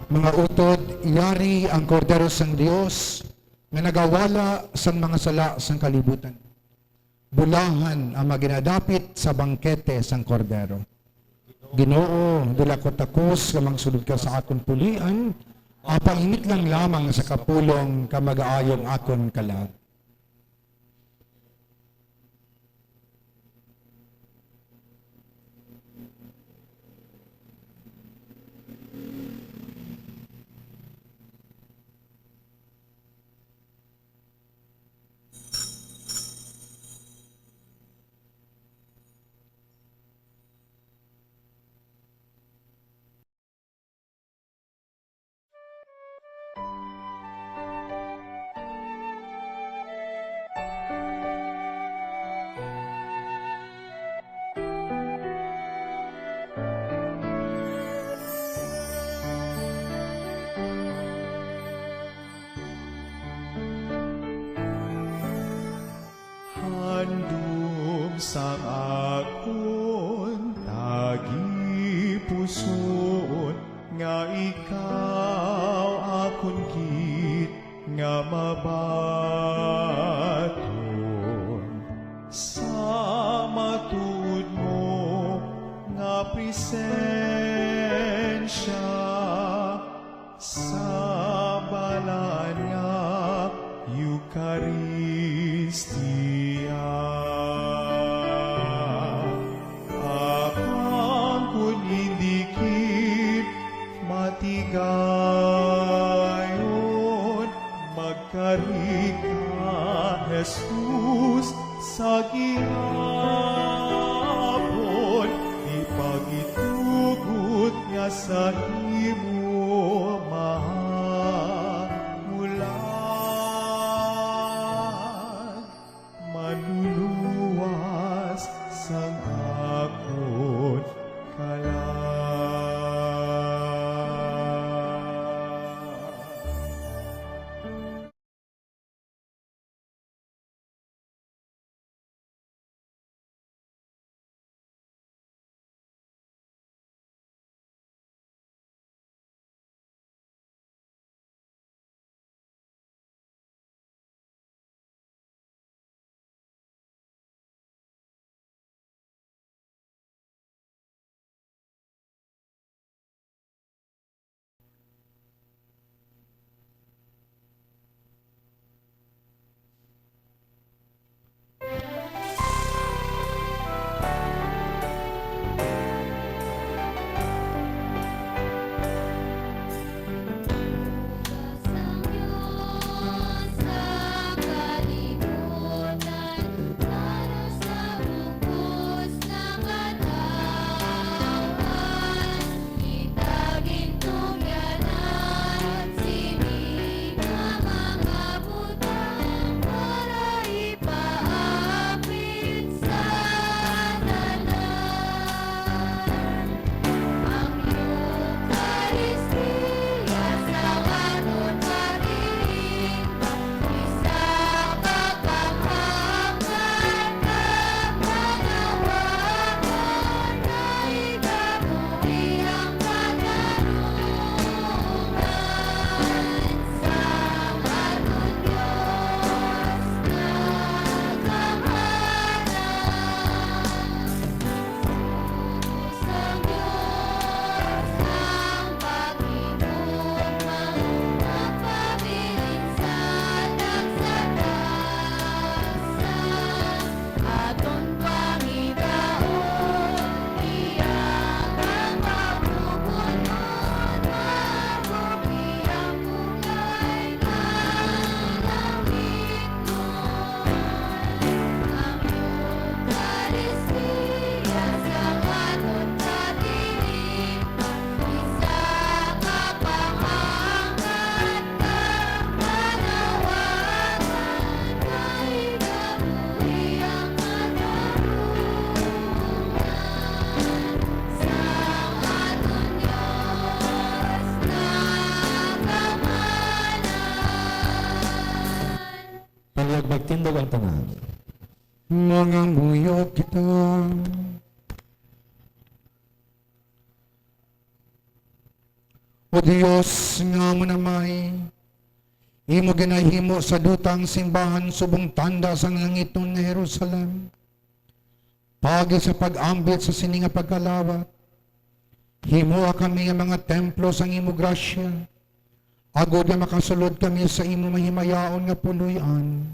Mga utod, yari ang Kordero sang Dios nga nagawala sang mga sala sang kalibutan. Bulahan ang mga ginadapit sa bangkete sang Kordero. Ginoo, dili ako takos nga magsulod ka sa akon pulian, apang init lang lamang sa kapulong ka magaayo ang akon kalag. Handom sang akon tagipusoon, nga ikaw akon gid nga mabaton sa matuod mo nga presensya. Sa balaan nga Eukaristia, apang kun indi Ika, Jesus, sa gihapon, ipagitugot nga sa imo mahamulan, manluluwas sang akon kalag. Palihog magtindog ang tanan. Mangamuyo kita. O Dios nga amon Amay, imo ginahimo sa duta ang simbahan subong tanda sang langiton nga Jerusalem. Paagi sa pag-ambit sa sini nga pagkalawat, himoa kami nga mga templo sang imo grasya, agod nga makasulod kami sa imo mahimayaon nga puloy-an.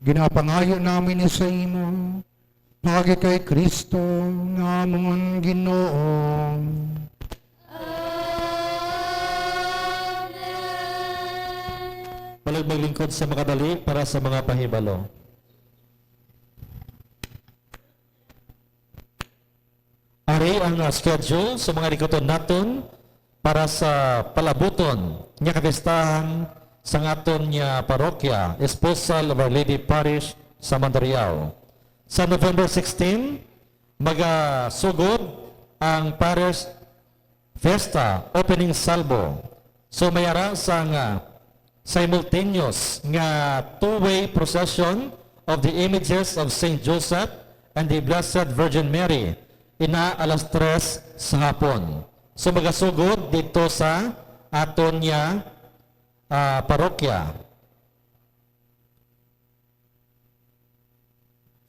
Ginapangayo namin ini sa imo, paagi kay Cristo nga amon Ginoo. Amen. Palihog maglingkod sa makadali para sa mga pahibalo. Ari ang, ah, schedule sa mga likuton naton para sa palabuton nga kapistahan sang aton nga parokya, Esposal of Our Lady Parish sa Mandurriao. Sa November sixteen, magasugod ang Parish Fiesta, Opening Salvo. So, may ara sang, ah, simultaneous nga two-way procession of the images of Saint Joseph and the Blessed Virgin Mary, ina alas tres sa hapon. So, magasugod dito sa aton nga, ah, parokya.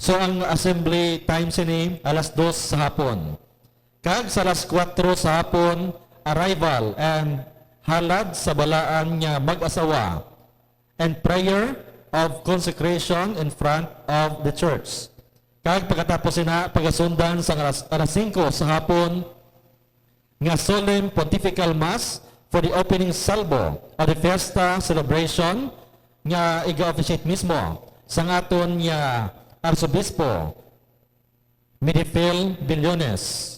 So, ang assembly time sini, alas dos sa hapon. Kag sa alas kuwatro sa hapon, arrival and halad sa balaan nga mag-asawa, and prayer of consecration in front of the church. Kag pagkatapos sina, pagasundan sa alas, alas singko sa hapon, nga solemn pontifical mass for the opening salvo of the fiesta celebration, nga iga-officiate mismo sang aton nga Arsobispo, Midifil Billones.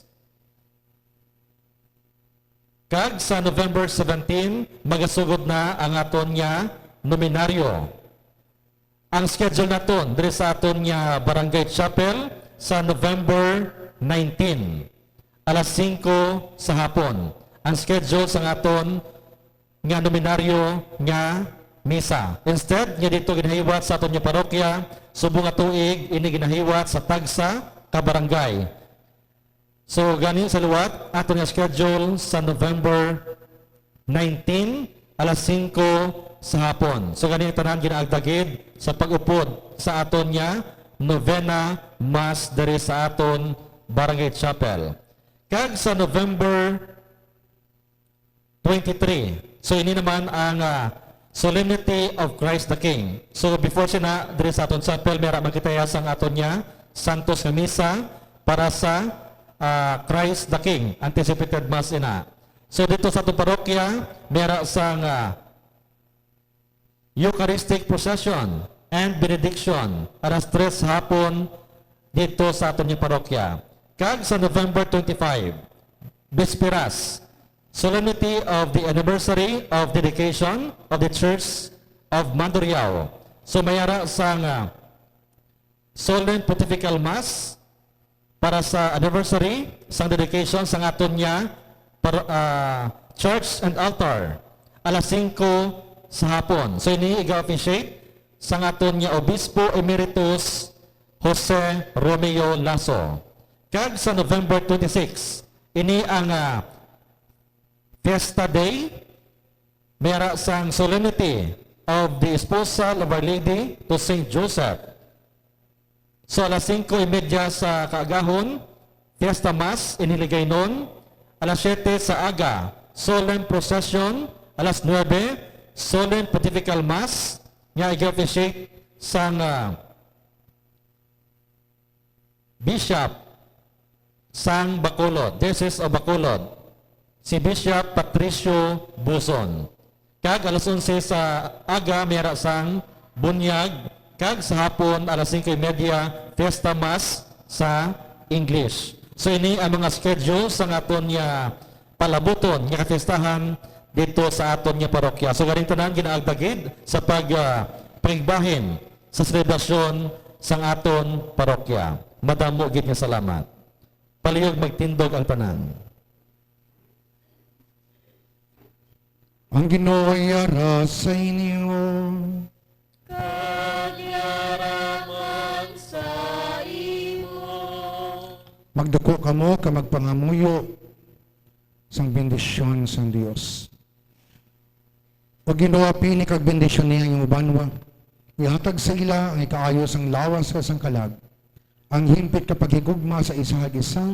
Kag sa November seventeen, magasugod na ang aton nga nominaryo. Ang schedule naton diri sa aton nga Barangay Chapel sa November nineteen, alas singko sa hapon. Ang schedule sang aton nga nominaryo nga misa. Instead nga dito ginahiwat sa aton nga parokya, subong nga tuig ini ginahiwat sa tagsa ka barangay. So, gani sa liwat, aton nga schedule sa November nineteen, alas singko sa hapon. So, gani ang tanan ginaagda gid sa pag-upod sa aton nga novena mass diri sa aton Barangay Chapel. Kag sa November twenty-three. So, ini naman ang, ah, Solemnity of Christ the King. So, before sina, diri sa aton chapel, may ra makitaya sang aton nga Santos nga Misa para sa, ah, Christ the King, anticipated Mass ina. So, dito sa aton parokya, may ra sang, ah, Eucharistic Procession and Benediction, alas tres hapon dito sa aton nga parokya. Kag sa November twenty-five, Bisperas, Solemnity of the Anniversary of Dedication of the Church of Mandurriao. So, may ara sang, ah, Solemn Pontifical Mass para sa anniversary sang dedication sang aton nga par-, ah, church and altar, alas singko sa hapon. So, ini iga-officiate sang aton nga Obispo Emeritus Jose Romeo Lasso. Kag sa November twenty-six, ini ang, ah, Fiesta Day, may ara sang Solemnity of the Esposal of Our Lady to Saint Joseph. So, alas singko y media sa kaagahon, Fiesta Mass in Hiligaynon. Alas siyete sa aga, Solemn Procession. Alas nuebe, Solemn Pontifical Mass nga iga-officiate sang, ah, Bishop sang Bacolod, Diocese of Bacolod, si Bishop Patricio Buson. Kag alas onse sa aga, may ara sang bunyag, kag sa hapon, alas singko y media, Fiesta Mass sa English. So, ini ang mga schedule sang aton nga palabuton nga kapistahan dito sa aton nga parokya. So, ganing tanan ginaagda gid sa pag, ah, pagbahin sa selebrasyon sang aton parokya. Madamo gid nga salamat. Palihog magtindog ang tanan. Ang Ginoo yara sa inyo. Kag yara man sa imo. Magduko kamo kag magpangamuyo sang bendisyon sang Dios. O Ginoo, apini kag bendisyoni ang imong banwa. Ihatag sa ila ang ikaayo sang lawas kag sang kalag, ang himpit kag paghigugma sa isa kag isa,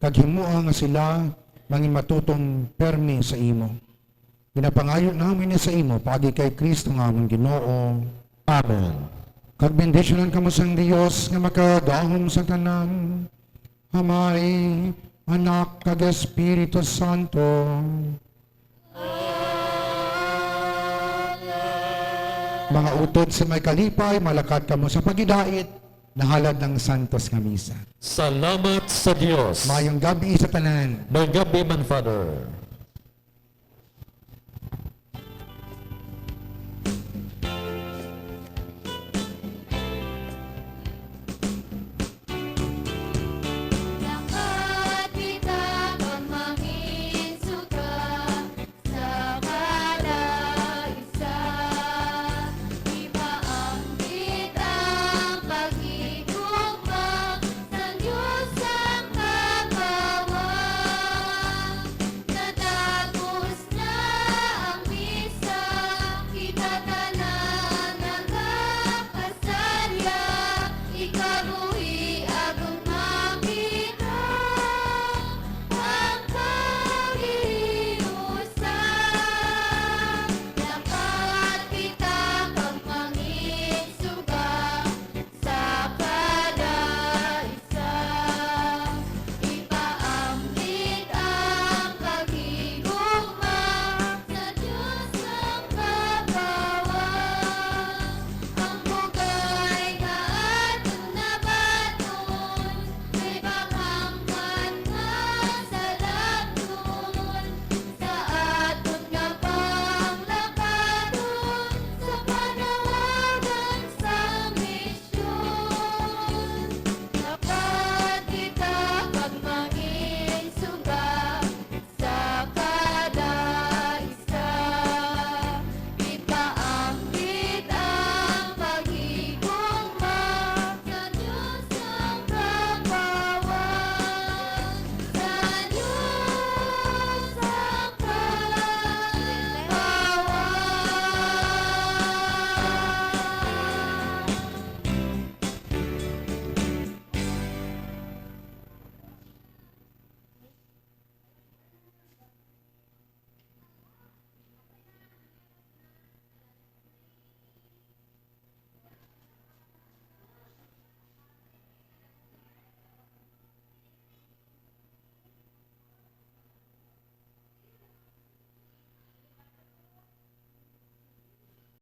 kag himoa nga sila manginmatutom permi sa imo. Ginapangayo namon ini sa imo paagi kay Cristo nga amon Ginoo. Amen. Kag bendisyonan kamo sang Dios nga makagahom sa tanan, Amay, Anak, kag Espiritu Santo. Mga utod sa may kalipay, malakat kamo sa paghidait, nahalad ng santos nga misa. Salamat sa Dios. Mayong gabi sa tanan. Mayong gabi man, Father.